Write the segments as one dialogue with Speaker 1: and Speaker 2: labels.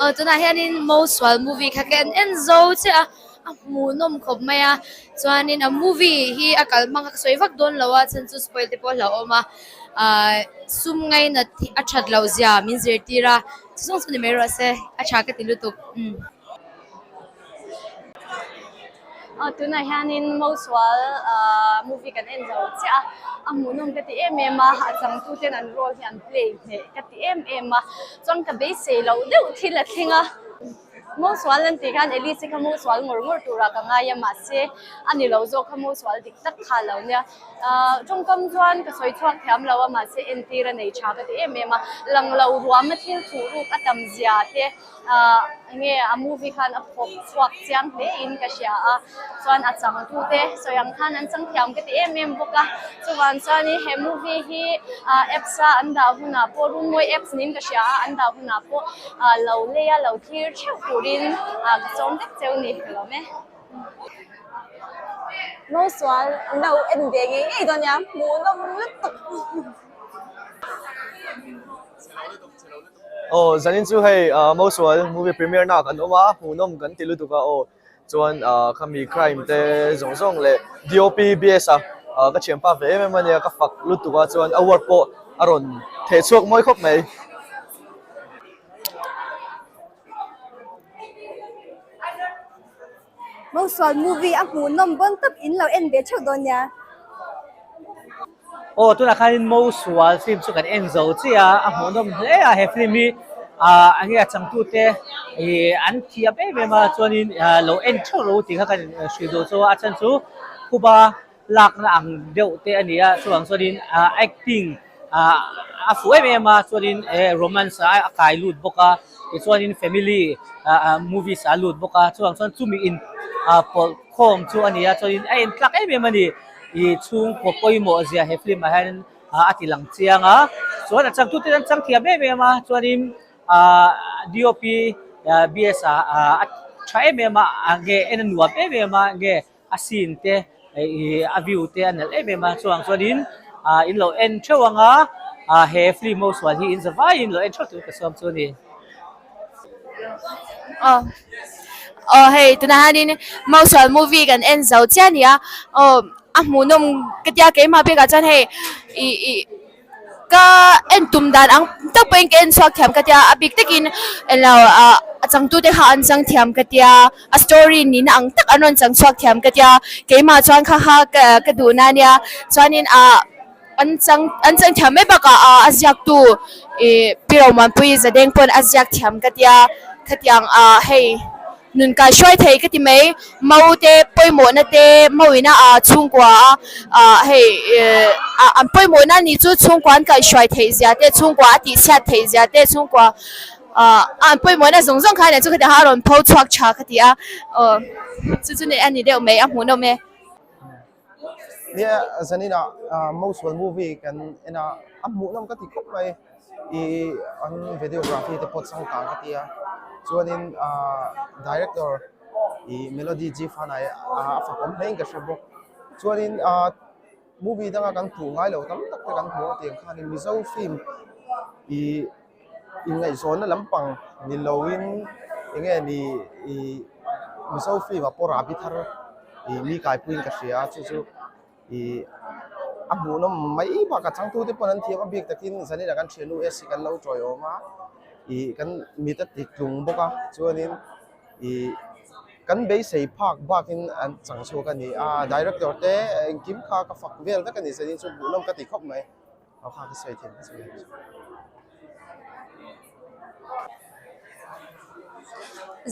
Speaker 1: Aw tunah hianin Mosual movie kha ka en en zo chiah a, a hmuhnawm khawp mai a, chuanin a movie hi a kal hmang kha ka sawi vak dawn lo a, chhan chu spoil te pawh a hlauhawm a, ahh sum ngainat hi a that loh zia min zirtir a, chu zawng chu ni mai rawh se, a tha ka ti lutuk umm.
Speaker 2: Aw tunah hianin Mosual ahh movie kan en zo chiah a, a hmuhnawm ka ti em em a, a changtu ten an role hi an play hneh ka ti em em a, chuan ka beisei loh deuh thil a thleng a, Mosual an tih khan Alice-i kha Mosual ngawr ngawr turah ka ngai a mahse a ni lo zawk kha Mosual dik tak kha a lo nia, ahh tawngkam chuan ka sawi chhuak thiam lo a mahse entir a nei tha ka ti em em a, lang lo ruama thil thuh ruk a tam zia te. Ahh enge a movie khan a phawk chhuak chiang hle in ka hria a chuan a changtu te sawi ang khan an chang thiam ka ti em em bawk a chuvang chuanin he movie hi ah apps a an dah hunah pawh Runmawi apps niin ka hria a an dah hunah pawh ah lo lei a lo thlir theuh turin ah ka sawm vek cheu ni ka lawm e.
Speaker 3: Mosual an lo en ve ngei ngei dawn nia hmuhnawm lutuk.
Speaker 4: Aw zanin chu hei ah Mosual movie premiere na kan awm a hmuhnawm kan ti lutuk a aw chuan ah khami crime te zawng zawng leh DOP BS a ah ka thianpa ve em em ania ka fak lutuk a chuan a work pawh a rawn theh chhuak mawi khawp mai.
Speaker 3: Mosual movie a hmuhnawm bawn tawp in lo en ve theuh dawn nia.
Speaker 5: Aw tunah khanin Mosual film chu kan en zo chiah a, a hmuhnawm hle a he film hi ah enge a changtute ih an thiam em em a chuanin ah lo en theuh ro tih kha kan hrilh duh chu a chhan chu khuba lakna ang deuh te a ni a chuvang chuanin ah acting ah a fuh em em a chuanin eh romance ah a kai lut bawk a tichuanin family ah movies ah a lut bawk a chuvang chuan chumi in ah pawlh khawm chu a ni a chuanin a en tlak em em a ni ih chhungkaw pawimawh zia he film ah hianin ah a ti lang chiang a chuan a changtute an chang thiam em em a chuanin ah DOP ah B S ah a tha em em a nge en a nuam em em a nge a scene te ih a view te a nalh em em a chuang chuanin ah in lo en theuh ang a ah he film ho sual hi in za vaiin lo en theuh tur ka sawm chu a ni.
Speaker 1: Aw aw hei tunah hianin Mosual movie kan en zo chiah a ni a aw a hmuhnawm ka tia keimah bikah chuan hei ih ih Ka en tum dan ang tak pawhin ka en chhuak thiam ka tia, a bik takin englo ah a changtute kha an chang thiam ka tia, a story nihna ang tak an rawn chang chhuak thiam ka tia, keimah chuan kha kha ka duhna a nia, chuanin ah an chang an chang thiam mai bakah ah a ziaktu ih Pi Romuanpuii Zadeng pawn a ziak thiam ka tia, khatiang ah hei. Nun kai hruai thei ka ti mai, Mau te pawimawhna te mauina ah chhungkua a ah hei ah an pawimawhna ni chu chhungkua an kaihhruai theih zia te chhungkua a tihchhiat theih zia te chhungkua ah an pawimawhna zawng zawng kha nen chu khatiang a rawn pho chhuak tha ka ti a aw chu chu a ni deuh mai a hmuhnawm e.
Speaker 6: Nia zanin ah Mosual movie kan en a, a hmuhnawm ka ti khawp mai ih an videography te pawh changkang ka ti a chuanin ah director ih Melody G Fanai a fakawm hle in ka hre bawk chuanin ah movie danga kan hmuh ngai lo tam tak te kan hmu a tiang khanin Mizo film ih. Inngaihzawnna lampang ni loin eng nge ni ih Mizo film ah pawh Rabi thar ih mi kaipuiin ka hria a chu chu ih a hmuhnawm mai bakah changtute pawn an thiam a bik takin zaninah kan thiannu AC kan lo tawiawm a ih kan mit a ti tlung bawk a chuanin ih kan beisei phak bakin an chang chhuak a ni a director te engkim kha ka fak vel vek a ni zanin chu hmuhnawm ka ti khawp mai.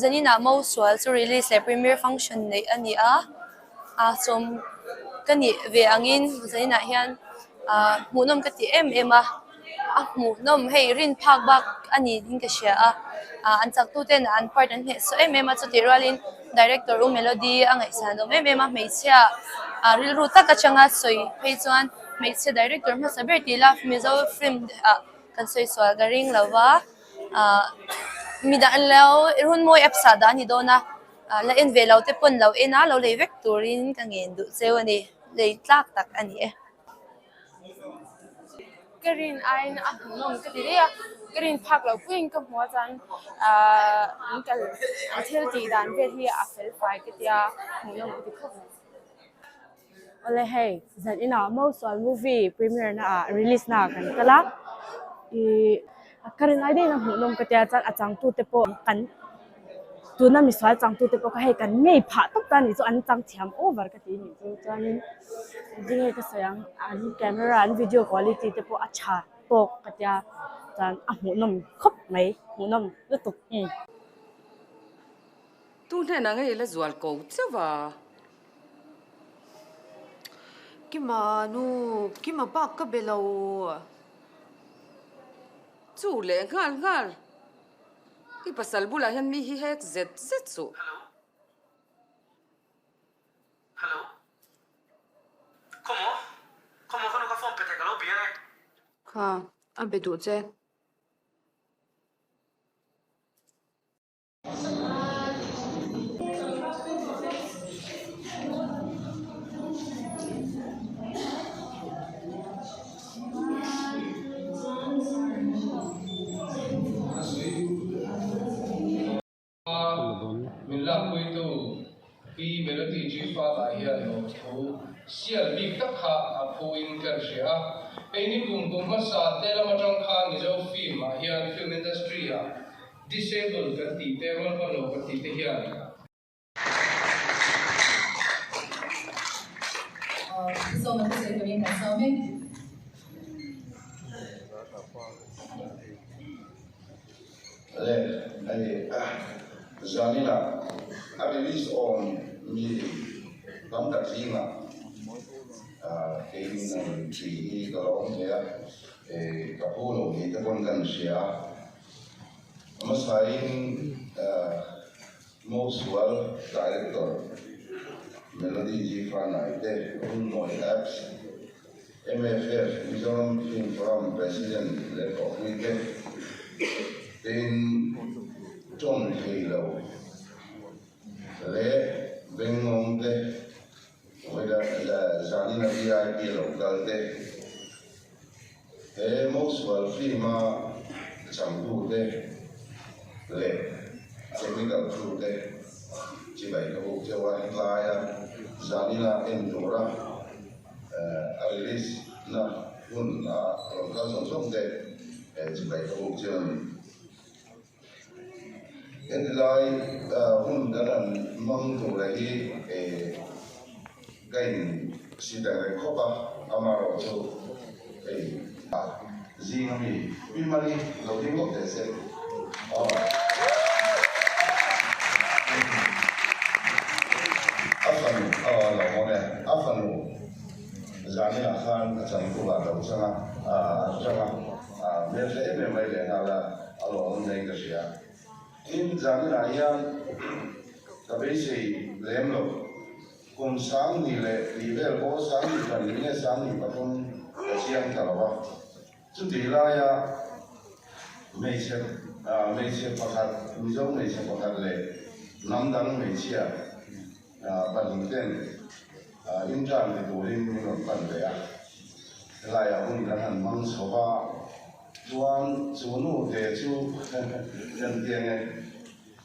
Speaker 7: Zaninah Mosual chu release leh premiere function neih a ni a, ah sawm ka nih ve angin zaninah hian ah hmuhnawm ka ti em em a, a hmuhnawm hei rin phak bak a ni in ka hria a, ah an chak tuten an part an hnehsawh em em a chutih rualin director u Melody a ngaihsan awm em em a hmeichhia ah rilru tak atanga sawi phei chuan. Hmeichhe director hmasa ber tih ila Mizo film ah kan sawi sual ka ring lo va ah midang an lo Runmawi apps ah dah a ni dawn a ah la en ve lo te pawn lo en a lo lei vek turin ka ngen duh cheu a ni lei tlak tak a ni e.
Speaker 8: Ka rin aiin a hmuhnawm ka ti daih a, ka rin phak loh puiin ka hmu a chuan ahh an kal an thil tih dan vel hi a fel fai ka tia hmuhnawm ka ti khawp mai.
Speaker 9: Awle hei zan inah Mosual movie premiere na ah release na ah kan kal a ih ka rin ai daih in a hmuhnawm ka tia chuan a changtu te pawh kan tuna misual changtu te pawh kha hei kan ngei phah tawp ta anih chu an chang thiam over ka ti anih chu chuanin engtin nge ka sawi ang an camera an video quality te pawh a tha tawk ka tia chuan a hmuhnawm khawp mai hmuhnawm lutuk umm.
Speaker 10: Tu hnenah nge i la zual ko chauh a?
Speaker 11: Kima nu, Kima bak ka be lo.
Speaker 10: Chu leh nghal nghal. I pasal bulah hian mi hi hek zet zet suh.
Speaker 12: Hello. Hello. Khawmaw? Khawmaw ka nu ka phone pe thei ka lo bia e.
Speaker 11: Kha, a be duh che.
Speaker 13: Min lakpuitu Pi Melody G Fata hian lawmthu sial bik tak kha a phuin kan hria a. Hei ni kum kum hmasa te lam atang khan Mizo film ah hian film industry ah disabled kan tih te rualbanlo kan tih te hian
Speaker 14: Le hei zanin ah a release awm mi tam tak zingah keiin an ṭi hi ka lo awm ve a, ka phu lo tih te pawn kan hria a. Hmasain Mosual Director Melody G Fanai te Runmawi Apps, MFF Mizoram Film Forum President leh Kohpui te tein tawng thei lo leh bengngawng te zanin a VIP lo kal te He Mosual film-a changtute leh technical crew te chibai ka buk cheu a, helaia zanina en tura a release na hun a rawn kal zawng zawng te chibai ka buk cheu a ni. Heti lai hun kan han hmang tura hi ka in si dang reng khawp a, amaherawh chu hei zing ami Pi Mali lo ding lawk teh se aw. A fanu aw lo awm e, a fanu zaninah khan a changtu ah lo chang a, a chang a. Hmeltha em em mai leh nghal a, a lawmawm daih ka hria. Tin, zaninah hian ka beisei lem lo. Kum sang ni leh tih vel pawh sang ni pahnih nge sang ni pathum ka chiang ta lo a. Chutih laia hmeichhe hmeichhe pakhat, Mizo hmeichhe pakhat leh hnam dang hmeichhia pahnih ten intern ti turin min rawn pan ve a. Helaiah hun kan han hmang chho va, chuan chu nu te chu kan tiang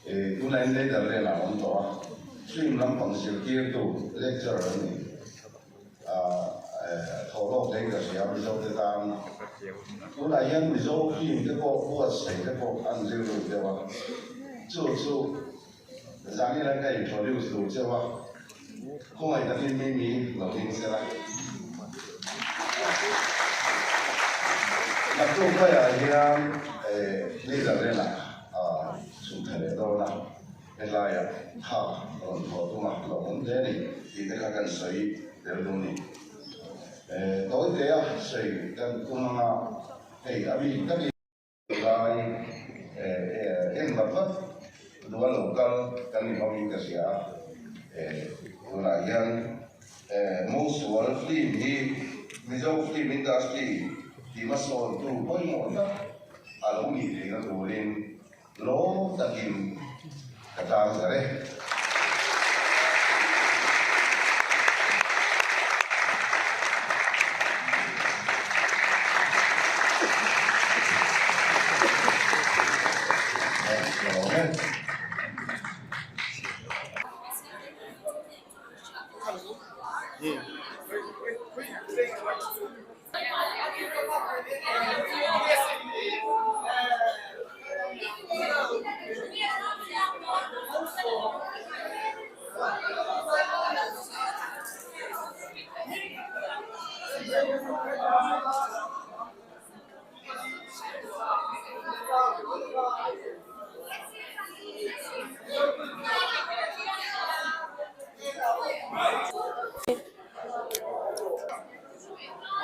Speaker 14: e, tunah in Netherland ah a awm tawh a, film lampang zirtirtu lecturer a ni. Thawh lawk daih ka hria Mizo te tan. Tunah hian Mizo film te pawh buatsaih te pawh an rilru deuh a, chu chu Zanin an ka introduce duh cheu a, khawngaih takin Mimi lo ding se la. Naktuk maiah hian Netherland ah chhuk thla leh dawn a, helaiah tha rawn thawh tum a lo awm hle a ni tih te kha kan sawi tel duh a ni. Tawi te a sawi kan tum anga hei a bik takin. Lai en vat vat duha lo kal kan ni hawin ka hria a, tunah hian Mosual film hi Mizo film industry ti hmasawntu pawimawh tak a lo nih theihna turin lawm takin ka tang zar e. Ka lawm e.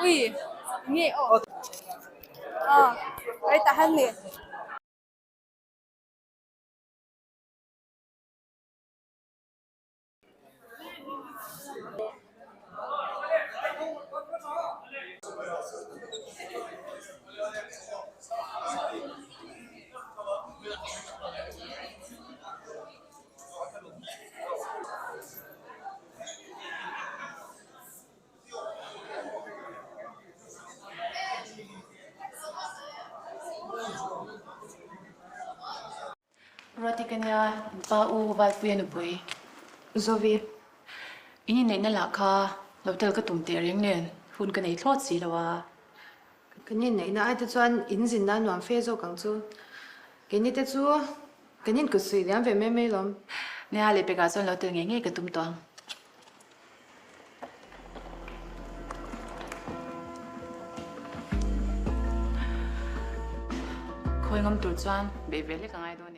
Speaker 8: Ui, nge aw. Ah, ai tahan ni.
Speaker 15: Ruati ka nia, in pa u Valpuia nupui. Zovi, in inneihna lah kha lo tel ka tum teh reng nen hun ka nei thlawt si lo a.
Speaker 11: Kan inneihna ai te chuan in zinna a nuam fe zawk ang chu. Keini te chu kan inkut suih liam ve mai mai lawm.
Speaker 15: Nia, lehpekah chuan lo tel ngei ngei ka tum tawh ang. Khawi ngam tur chuan beih ve hlek a ngai dawn.